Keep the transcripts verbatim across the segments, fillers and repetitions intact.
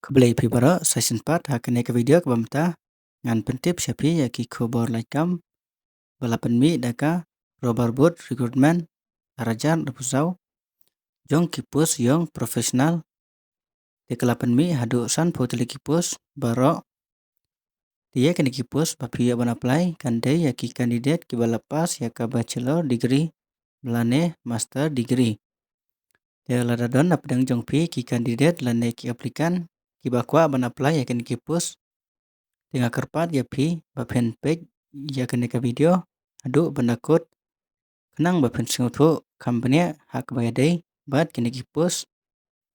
Khublei phi baroh, sa shisien pat ha kane ka video kaba mynta ngan pyntip sha phi ïa ki khubor lait kam ba la pynmih da ka Rubber Boot Recruitment ar hajar arphew saw jong ki post Young Professional. Te ka la pynmih haduh sanphew tylli ki post baroh. Te ïa kine ki post ba phi ïoh ban apply kan dei ïa ki candidate kiba la pass ïa ka bachelor degree lane master degree. Te lada don na pdeng jong phi ki candidate lane ki applicant kiba kwah ban apply ïa kine ki post, te nga kyrpad ïa phi ba phin peit ïa kane ka video haduh ban da kut khnang ba phin sngewthuh kham bniah ha kaba ïadei bad kine ki post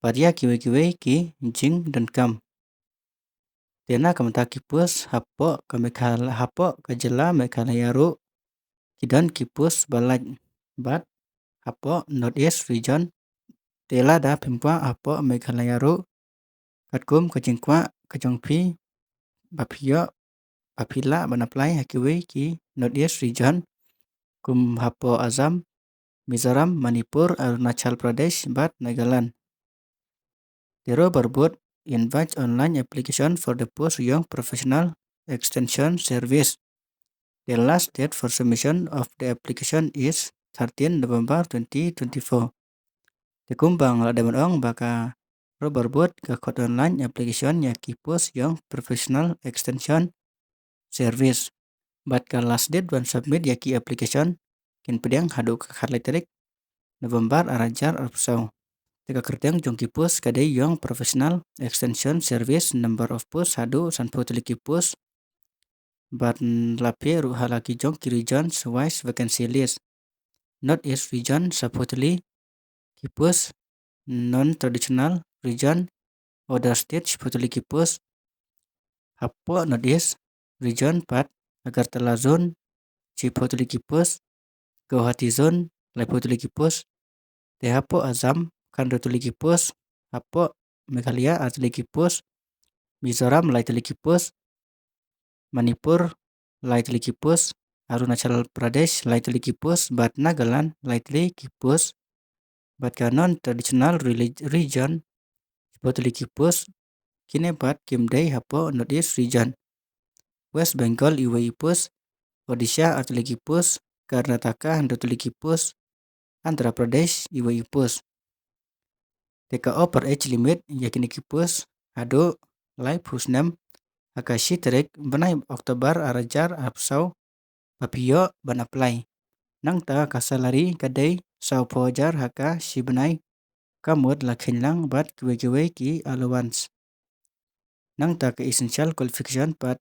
bad ïa kiwei kiwei ki jingdonkam. Te na ka bynta ki post hapoh ka Meghalaya, hapoh ka jylla Meghalaya ruh ki don ki post ba lait bad hapoh North East Region. Te lada phim kwah hapoh Meghalaya ruh, katkum ka jingkwah ka jong phi, ba phi ïoh, ba phi lah ban apply ha kiwei ki North East Region kum hapoh Assam, Mizoram, Manipur, Arunachal Pradesh bad Nagaland. The Rubber Boot invites online application for the post Young Professional Extension Service. The last date for submission of the application is thirteen November twenty twenty-four. Te kumba nga la dep ban ong ba ka Rubber Boot ka khot online application ïa ki post Young Professional Extension Service. Bad ka last date ban submit ïa ki application kin pdiang haduh ka khatlai tarik November ar hajar arphew saw. Te ka kyrteng jong ki post ka dei Young Professional Extension Service, number of post haduh sanphew tylli ki post. Bad la plie ruh ha la ki jong ki regions wise vacancy list. North East Region saphew tylli ki post, Non Traditional Region, Other State shiphew tylli ki post. Hapoh North East Region pat Agartala Zone shiphew tylli ki post, Guwahati Zone laiphew tylli ki post. Te hapoh Assam khatynriew tylli ki post, hapoh Meghalaya ar tylli ki post, Mizoram lai tylli ki post, Manipur lai tylli ki post, Arunachal Pradesh lai tylli ki post bad Nagaland lai tylli ki post. Bad ka Non Traditional Reli-, Region shiphew tylli ki post, kine pat kim dei hapoh North East Region. West Bengal iwei i post, Odisha ar tylli ki post, Karnataka hynriew tylli ki post, Andhra Pradesh iwei i post. Te ka upper age limit ïa kine ki post haduh laiphew snem ha ka shi tarik bnai October ar hajar arphew saw ba phi ïoh ban apply. Nangta ka salary ka dei sawphew hajar ha ka shi bnai, ka mut la kheiñ lang bad kiwei kiwei ki allowance. Nangta ka essential qualification pat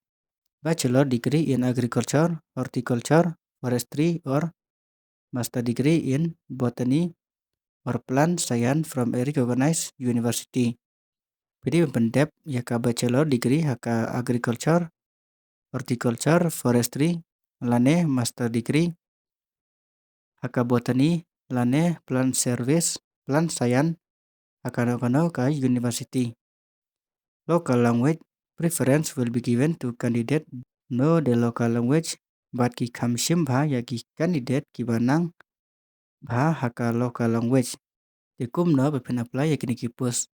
Bachelor degree in Agriculture, Horticulture, Forestry or Master degree in Botany or Plant Science from a recognized university. Phi dei ban pyndep ïa ka Bachelor degree ha ka Agriculture, Horticulture, Forestry lane Master degree ha ka Botany lane Plant Service, Plant Science ha kano kano ka university. Local language preference will be given to candidate know the local language, bad ki kham shim bha ïa ki candidate kiba nang bha ha ka local language. Te kumno ba phin apply ïa kine ki post?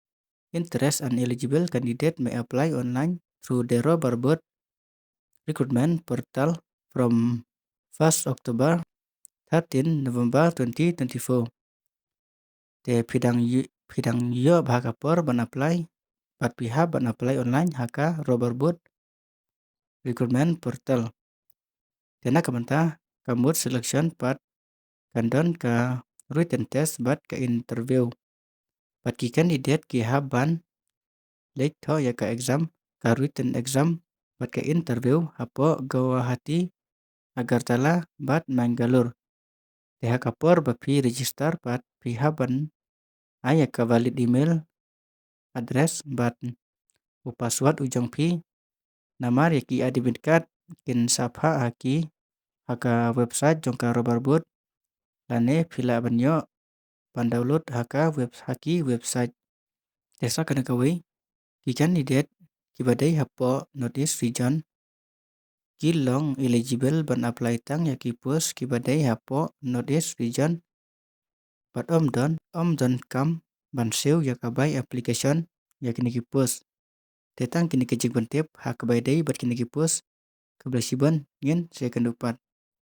Interest and eligible candidate may apply online through the Rubber Boot recruitment portal from first October, thirteen November twenty twenty-four. Te phi dang ïoh, phi dang ïoh bha ka por ban apply bad phi hap ban apply online ha ka Rubber Boot recruitment portal. Te na ka bynta ka mode selection pat kan don ka written test bad ka interview. Bad ki candidate ki hap ban leit thoh ïa ka exam, ka written exam bad ka interview hapoh Guwahati, Agartala bad Mangalore. Te ha ka por ba phi register pat phi hap ban ai ïa ka valid email address bad u password u jong phi. Namar ïa ki admit card kin sa phah ha ki ha ka website jong ka Rubber Boot, lane phi lah ban ïoh ban download ha ka web, ha ki website. Te sa kane kawei, ki candidate kiba dei hapoh North East Region ki long eligible ban apply tang ïa ki post kiba dei hapoh North East Region. Bad ym don, ym don kam ban siew ïa ka bai application ïa kine ki post. Te tang kine ki jingpyntip ha kaba ïadei bad kine ki post kaba la shibun ngin sa ïakynduh pat.